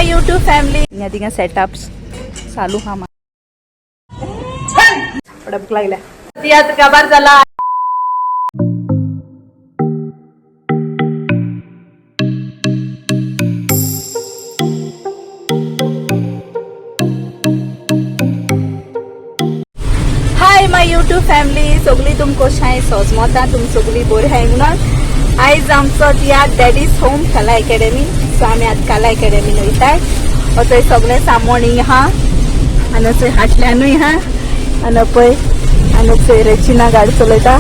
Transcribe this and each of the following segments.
My YouTube family. हिंगा थिंगा setup चालू हा. थोडा भूक लागल्या. तियात्र काबार झाला. हाय my YouTube family, सगळी तुमको शाय सोजमता तुम सगळी बरी हाय म्हणून. आयज आमचो तियात्र डॅडीज होम कला एकेडमी. सो आमी आतां कला एकेडमीन वयताय. थंय सगळें सामोण हिंग आहा आनी थंय हाटल्यानूय आहा आनी पळय आनी थंय रेचिना गाडी चलयता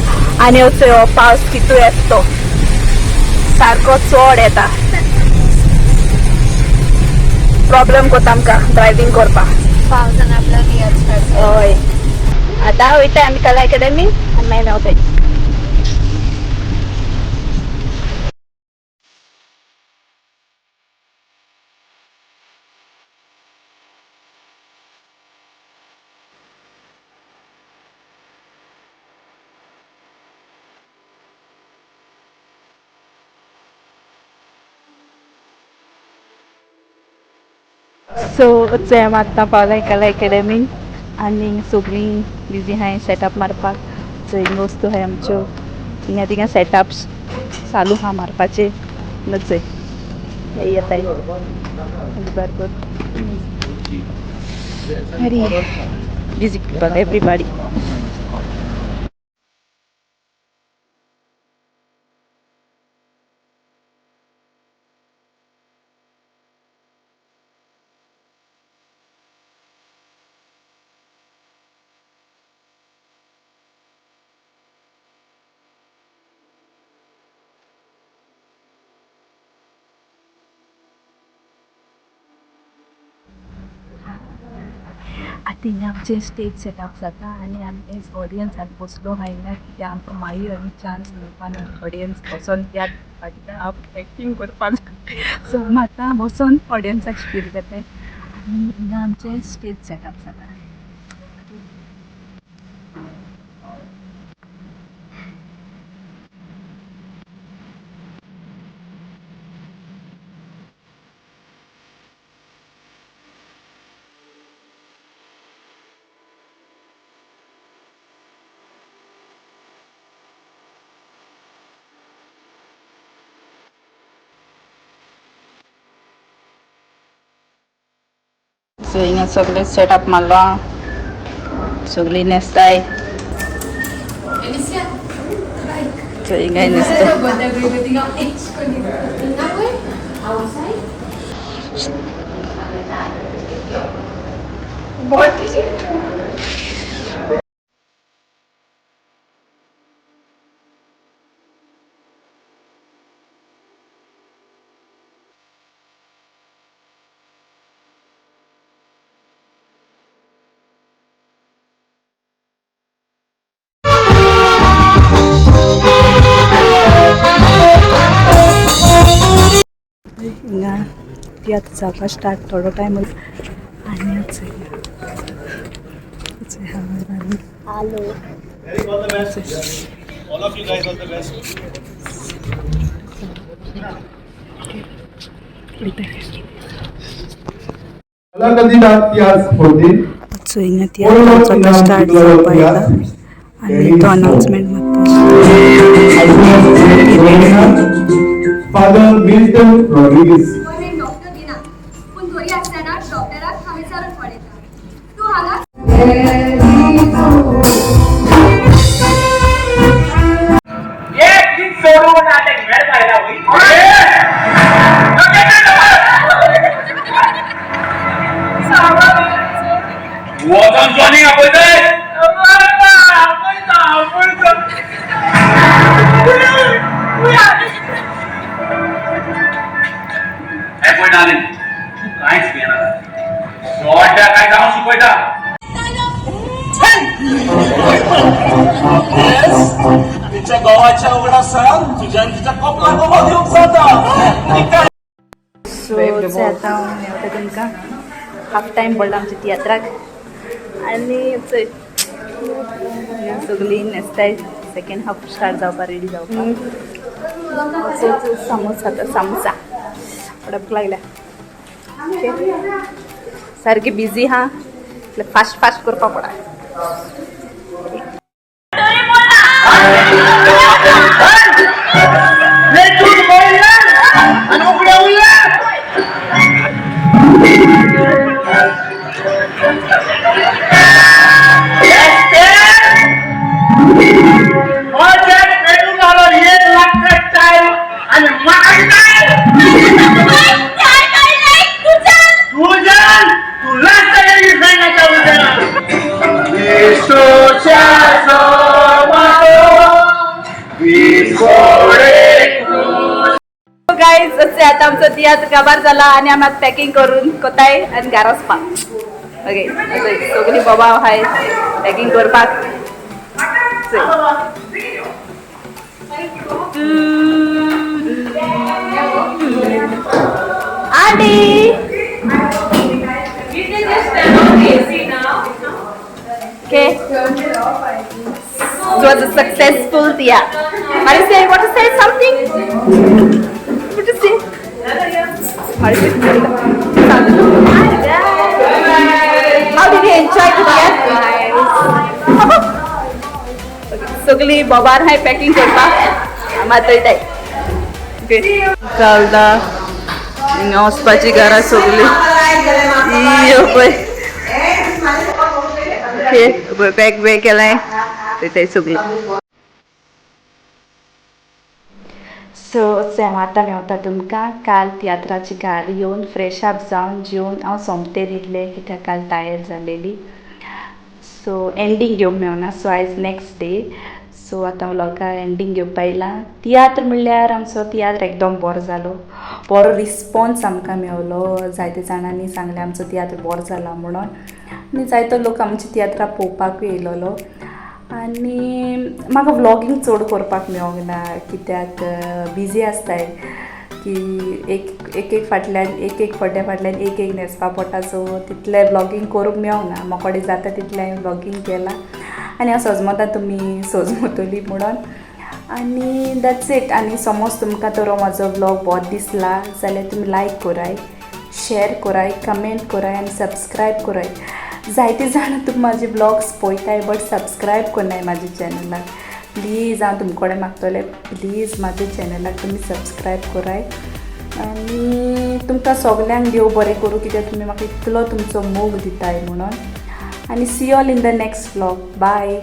आनी थंय हो पावस कितू येता तो सारको चड येता, प्रॉब्लेम कोता आमकां ड्रायव्हींग करपाक. पावसान आपला रियाज स्टार्ट. हय, आतां वयता आमी कला एकेडमी आनी मागीर मेवताय. सो हांव आत्तां पावलां कला एकेडमीन आनी सगळीं बिजी आहाय सेटअप मारपाक. थंय वस्तू आहाय आमच्यो. हिंगा थिंगा सेटअप चालू आहा मारपाचे. चोय हे येताय बरोबर. Very busy people everybody. आतां हिंगा आमचें स्टेज सेटअप जाता आनी आमी एज ऑडियन्स आमी बसलो आहा हिंगा, कित्याक आमकां मागीर आमी चान्स मेळपा ऑडियन्स बसोन तियात्र आप एक्टींग करपाक. सो आमी आतां बसोन ऑडियन्साक फील जाताय आनी हिंगा आमचें स्टेज सेटअप जाता. सो हिंगा सगळें सेटअप मारलो, सगळीं न्हेसताय. सो हिंगाय न्हेसताय. हिंगा तियात्र जावपा स्टार्ट थोडो टायम आनी hello. All the best. All of you guys, all the best. कला स्पर्धेत सो हिंगा तियात्र आमचो स्टार्ट जावपा येता आनी तो अनाउन्समेंट मारता. Father Milton Rodrigues. वयर डॉक्टर दिना पूण बरी आसतना डॉक्टराक हांव विचारून पळयता तूं हांगा. एक गीत सोडून आता वेळ पाहिला होईल. वचन जॉईनिंग आपयतय. आपयता हे पळय डार्लिंग, तूं कांयच भियेनाका. सोडल्या काय हांव शिकयता. तिच्या गोवाच्या उगडासान तुज्या आनी तिच्या कपलाक गोवा दिवंक जाता. सो आतां हांव मेवता तुमकां. हाफ टायम पडला आमच्या तियात्राक आनी चोय हिंगा सगळीं न्हेसताय, सेकेंड हाफ स्टार्ट जावपा रेडी जावपा. समोसा, आतां सामोसा. थोडा भूक लागल्या. ओके, सारकी बिजी हा, फास्ट फास्ट करपाक पडा. गायज, असे आता आमचो तियात्र काबार जाला आनी आमी आतां पॅकिंग करून कोताय आनी घरा वचपाक. ओके, सगळीं बाबा आहाय पॅकिंग करपाक. चल. Aunty. Okay. It was a successful tiatr. Marisa, you want to say something? What to say? Marisa, how did you enjoy the tiatr? सगळी बोबार हाय पॅकिंग करपाक मातयताय. ओके, चलता हिंगा वचपाची घरा सगळी. इयो पळय. ओके, पळय पॅक बॅग केलाय थंय सगळी. सो हांव आतां मेवता तुमकां. काल तियात्राची घार येवन फ्रेश अप जावन जेवन हांव सोमतें न्हिदलें, कित्याक काल टायर्ड जालेली. सो एंडींग घेवंक मेवना. सो आयज नेक्स्ट डे. सो आतां व्लॉगा एंडींग घेवपा येयलां. तियात्र म्हणल्यार आमचो तियात्र एकदम बरो जालो. बरो रिस्पोन्स आमकां मेवलो. जायते जाणांनी सांगलें आमचो तियात्र बरो जाला म्हणून आनी जायतो लोक आमच्या तियात्रां पळोवपाकूय येयलोलो. आनी म्हाका व्लॉगींग चड करपाक मेवोंक ना, कित्याक बिजी आसताय की एक एक एक फाटल्यान एक एक पड्ड्या फाटल्यान एक एक न्हेसपा पडटा. सो तितलें व्लॉगींग करूंक मेवोंक ना. म्हाका कडेन जाता तितलें हांवें व्लॉगींग केलां आनी हांव सजमता तुमी सजमतली म्हणून. आनी that's it. आनी समज तुमकां तर हो म्हाजो व्लॉग बरो दिसला जाल्यार तुमी लायक कराय, शेर कराय, कमेंट कराय आनी सबस्क्रायब कराय. जायते जाणां तुमी म्हाजे व्लॉग्स पळयताय बट सबस्क्रायब करनाय म्हाज्या चॅनलाक. प्लीज, हांव तुमचे कडेन मागतलें, प्लीज म्हाज्या चॅनलाक तुमी सबस्क्रायब कराय. आनी तुमकां सगल्यांक देव बरें करूं, कित्याक तुमी म्हाका इतलो तुमचो मोग दिताय म्हणून. आनी see all in the next vlog. Bye.